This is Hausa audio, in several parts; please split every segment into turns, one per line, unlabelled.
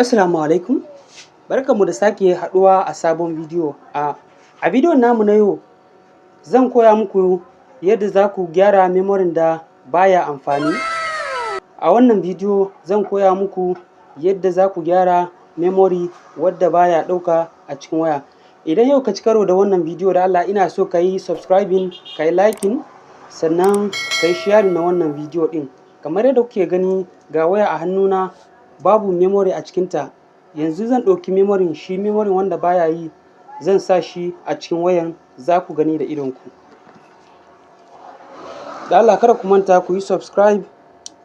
Assalamu alaikum, barkanmu da sake haɗuwa a sabon bidiyo. A bidiyon namu na yau zan koya muku yadda za ku gyara memoryn da baya amfani. A wannan bidiyo zan koya muku yadda za ku gyara memory wadda baya ɗauka a cikin waya. Idan yau ka ci karo da wannan bidiyo, da Allah ina so ka yi subscribing, ka yi liking, sannan ka yi sharing na wannan bidiyo ɗin. Kamar yadda kuke gani, ga waya a hannuna babu memory a cikinta. Yanzu zan ɗauki memory, shi memory wanda baya yi, zan sa shi a cikin wayan, za ku gani da idonku. Da Allah kada ku manta ku yi subscribe,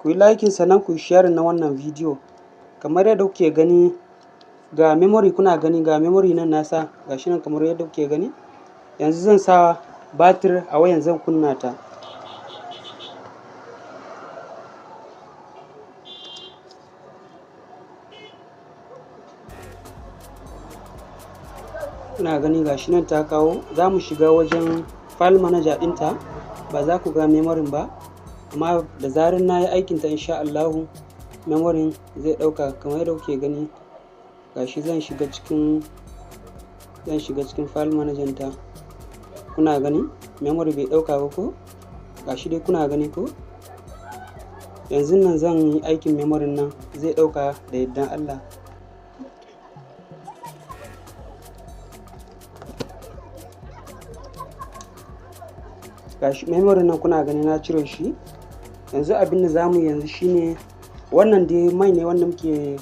ku yi liking, sannan ku yi sharing na wannan bidiyo. Kamar yadda kuke gani, ga memory, kuna gani, ga memory nan na sa, ga shi nan kamar yadda kuke gani. Yanzu zan sa batir a wayan, zan kunna ta. Kuna gani, ga shi nan ta kawo. Za mu shiga wajen file manager ɗinta, ba za ku ga memory ba, amma da zarar na yi aikinta, insha Allahu memory zai ɗauka. Kamar yadda kuke gani, ga shi zan shiga cikin file manager ta. Kuna gani, memory bai ɗauka ba ko? Ga shi dai, kuna gani ko? Yanzun nan zan yi aikin memory nan, zai ɗauka da yardan Allah. Gashi memory nan, kuna gani, na cire shi. Yanzu abin da za mu yi yanzu shine, wannan dai mai ne wanda muke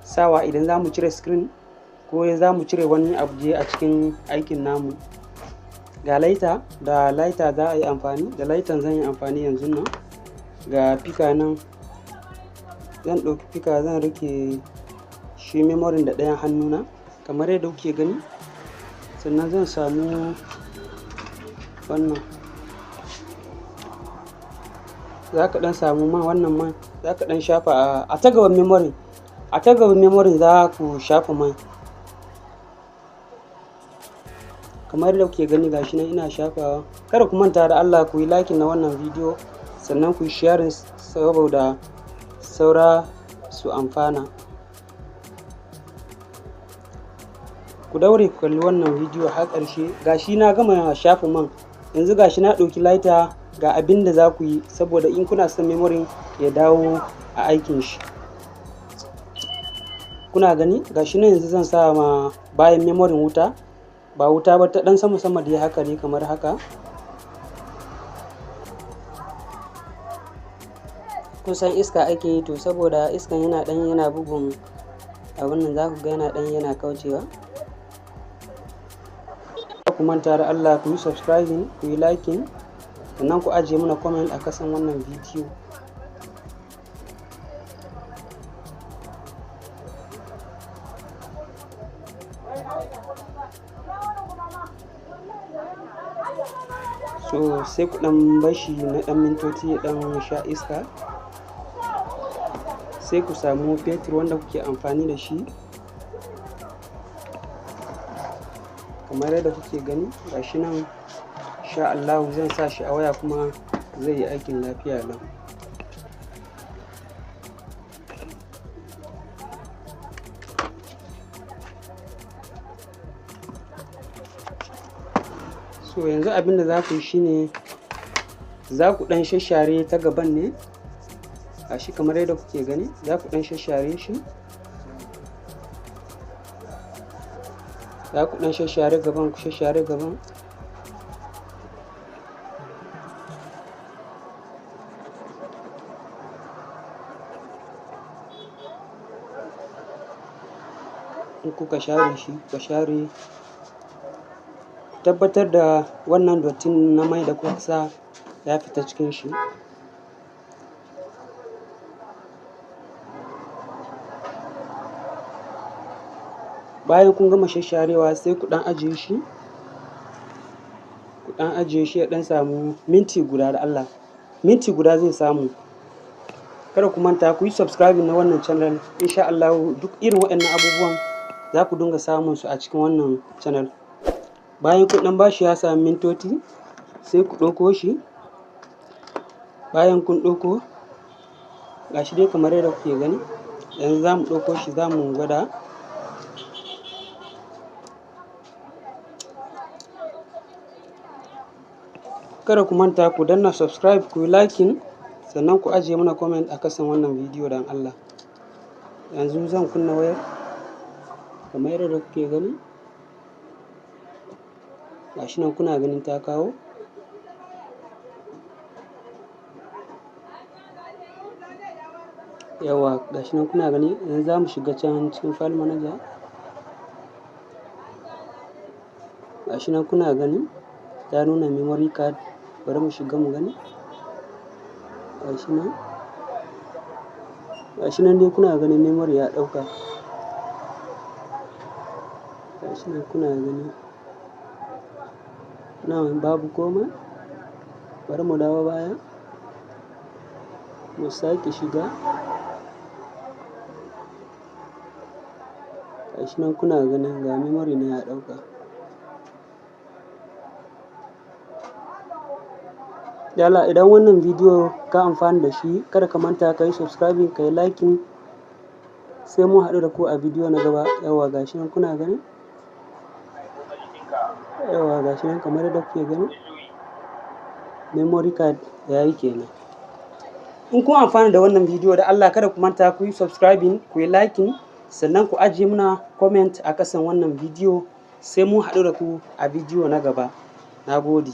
sawa idan za mu cire screen ko za mu cire wani abu dai a cikin aikin namu. Ga lighter, da lighter za a yi amfani, da lighter zan yi amfani yanzun nan. Ga picker nan, zan ɗauki picker, zan riƙe shi memory da ɗayan hannuna kamar yadda kuke gani. Sannan zan samu wannan, za ka ɗan samu man, wannan man za ka ɗan shafa a ta gaban memory. A ta gaban memory za ku shafa man kamar yadda kuke gani. Gashi nan ina shafawa. Kada ku manta da Allah ku yi liking na wannan bidiyo, sannan ku yi sharing saboda saura su amfana. Ku daure ku kalli wannan bidiyo har ƙarshe. Gashi na gama shafa man. Yanzu gashi na ɗauki lighter. Ga abin da za ku yi saboda in kuna son memory ya dawo a aikin shi. Kuna gani, gashi nan, yanzu zan sa ma bayan memory wuta, ba wuta ba, ta ɗan sama sama dai haka ne, kamar haka. Kusan iska ake yi, to saboda iskan yana ɗan yana bugun abun nan, za ku ga yana ɗan yana kaucewa. Ku manta da Allah ku yi subscribing, ku yi liking, sannan ku ajiye mana comment a kasan wannan bidiyo. So sai ku ɗan bashi na ɗan mintoci ya ɗan sha iska. Sai ku samu fetur wanda kuke amfani da shi. Kamar yadda kuke gani, gashi nan, insha Allahu zan sa shi a waya kuma zai yi aikin lafiya lau. So yanzu abin da za ku yi shine, za ku ɗan shashshare ta gaban ne. Gashi kamar yadda kuke gani, za ku ɗan shashshare shi. Za ku ɗan shashshare gaban, ku shashshare gaban. In kuka share shi, kuka share, ku tabbatar da wannan dottin na mai da kuka sa ya fita cikin shi. Bayan kun gama shashsharewa, sai ku ɗan ajiye shi. Ku ɗan ajiye shi ya ɗan samu minti guda, da Allah. Minti guda zai samu. Kada ku manta ku yi subscribing na wannan channel. Insha Allahu duk irin waɗannan abubuwan za ku dinga samun su a cikin wannan channel. Bayan kun ɗan bashi ya sami mintoci, sai ku ɗauko shi. Bayan kun ɗauko, gashi dai kamar yadda kuke gani. Yanzu za mu ɗauko shi, za mu gwada. Kada ku manta ku danna subscribe, ku yi liking, sannan ku ajiye mana comment a kasan wannan bidiyo don Allah. Yanzu zan kunna wayar kamar yadda kuke gani. Gashi nan kuna ganin ta kawo. Yawwa, gashi nan kuna gani. Yanzu za mu shiga can cikin file manager. Gashi nan kuna gani ta nuna memory card. Bari mu shiga mu gani. Gashi nan, gashi nan dai kuna ganin memory ya ɗauka. Gashi nan kuna gani, nan babu komai. Bari mu dawo baya mu sake shiga. Gashi nan kuna ganin ga memory nan ya ɗauka. Yala, idan wannan bidiyo ka amfana da shi, kada ka manta ka yi subscribing, ka yi liking. Sai mun haɗu da ku a bidiyo na gaba. Yawwa, gashi nan kuna gani. Yawwa, gashi nan kamar yadda kuke gani, memory card ya yi kenan. In kun amfana da wannan bidiyo, da Allah kada ku manta ku yi subscribing, ku yi liking, sannan ku ajiye mana comment a ƙasan wannan bidiyo. Sai mun haɗu da ku a bidiyo na gaba. Na gode.